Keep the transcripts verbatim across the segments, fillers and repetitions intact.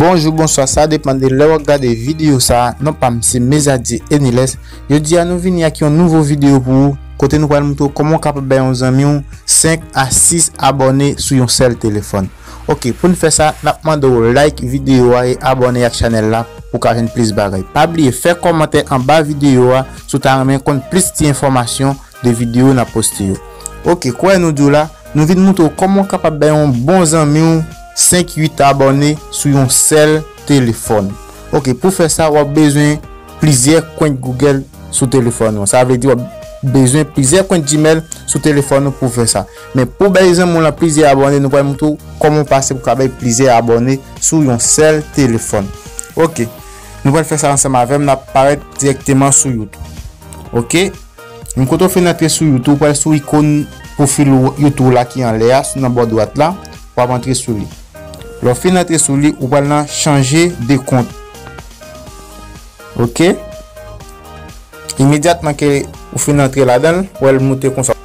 Bonjou, bonswa, sa depann de lè w ap gade videyo sa a. Non pa m se Mezadye Eniles. Jodi a nou vini ak yon nouvo videyo pou ou, kote nou pral montre w kòman w kapab bay yon zanmi w senk a sis abòne sou yon sèl telefòn. Ok, pou n fè sa, n ap mande w like videyo a e abòne ak chanèl la pou w ka jwenn plis bagay. Pa bliye fè kòmantè anba videyo a si w ta renmen konn plis ti enfòmasyon de videyo n ap poste yo. Ok, kwè nou di w la, nou vin montre w kòman w kapab bay yon bon zanmi w senk uit abòne sou yon sèl telefòn. Ok, pou fè sa, w ap bezwen plizyè kont Google sou telefòn ou. Sa vle di w ap bezwen plizyè kont Gmail sou telefòn ou pou fè sa. Men pou bay zanmi w lan plizyè abòne, nou pral montre w kòman w pase pou ka bay plizyè abòne sou yon sèl telefòn. Ok, nou pral fè sa ansanm avè m, n ap parèt dirèkteman sou YouTube. Ok, menm kote w fin antre sou YouTube, w pral sou ikòn pwofil ou, YouTube la ki anlè a, sou nan bò dwat la, w ap antre sou li. Lè w fin antre sou li, ou pral nan chanje de kont. Ok? Imedyatman ke ou fin antre ladan l, w wè l moute konsa.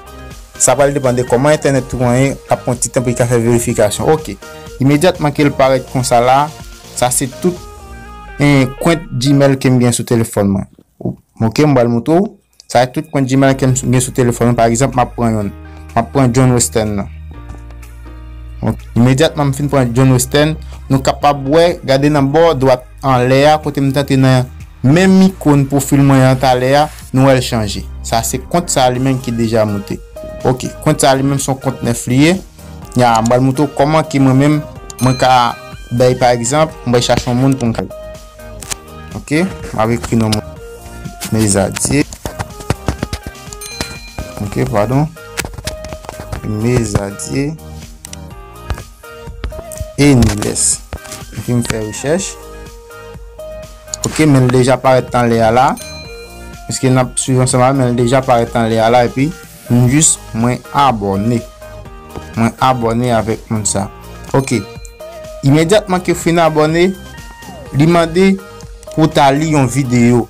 Sa pral depann de kòman entènèt ou an ye, l ap pran ti tan pou li ka fè verifikasyon. Ok. Imedyatman ke l parèt konsa la, sa se tout, eh, kont Gmail ke m gen sou telefòn mwen. Ok, m pral montre w. Sa se tout kont Gmail ke m gen sou telefòn mwen. Pa egzanp, m ap pran youn. M ap pran John Western nan. Ok. Imedyatman m fin pran John Western, nou kapab wè, gade nan bò dwat anlè a, kote m tante nan menm ikòn pwofil mwen an talè a, nou wè l chanje. Sa se kont sa li menm ki deja moute. Ok, kont sa li menm se yon kont nèf li ye. Ya, m pral montre w kòman ke mwen menm, mwen ka bay, pa egzanp, mwen chache yon moun pou m ka. Ok, m ap ekri non mwen. Mezadye. Ok, padon. Mezadye. Eniles. Epi m fè rechèch. Ok, men l deja parèt anlè a la. Paske n ap swiv ansanm avè m, men l deja parèt anlè a la, epi m jis mwen abòne. Mwen abòne avèk moun sa. Ok. Imedyatman ke w fin abòne, li mande pou w ta li yon videyo.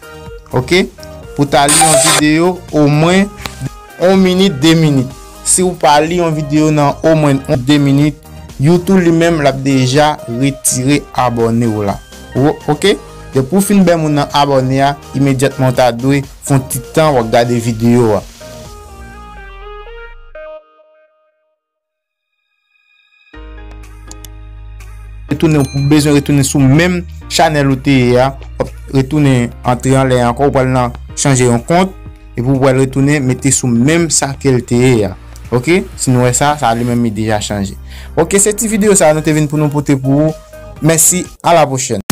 Ok? Pou w ta li yon videyo omwen yon minit, de minit. Si w pa li yon videyo nan omwen yon, de minit, YouTube li menm l ap deja retire abòne w la. Ou, ok? Depi w fin bay moun nan abòne a, imedyatman w ta dwe fè yon ti tan w ap gade videyo a. Retounen, ou bezwen retounen sou menm chanèl ou te ye a, w ap retounen antre anlè ankò, ou pral nan chanje yon kont, epi ou pral retounen mete sou menm sa ke l te ye a. Ok? Si nou wè sa, sa li menm li deja chanje. Ok, se ti videyo sa a nou te vin pou nou pote pou ou. Mèsi, a la pwochèn.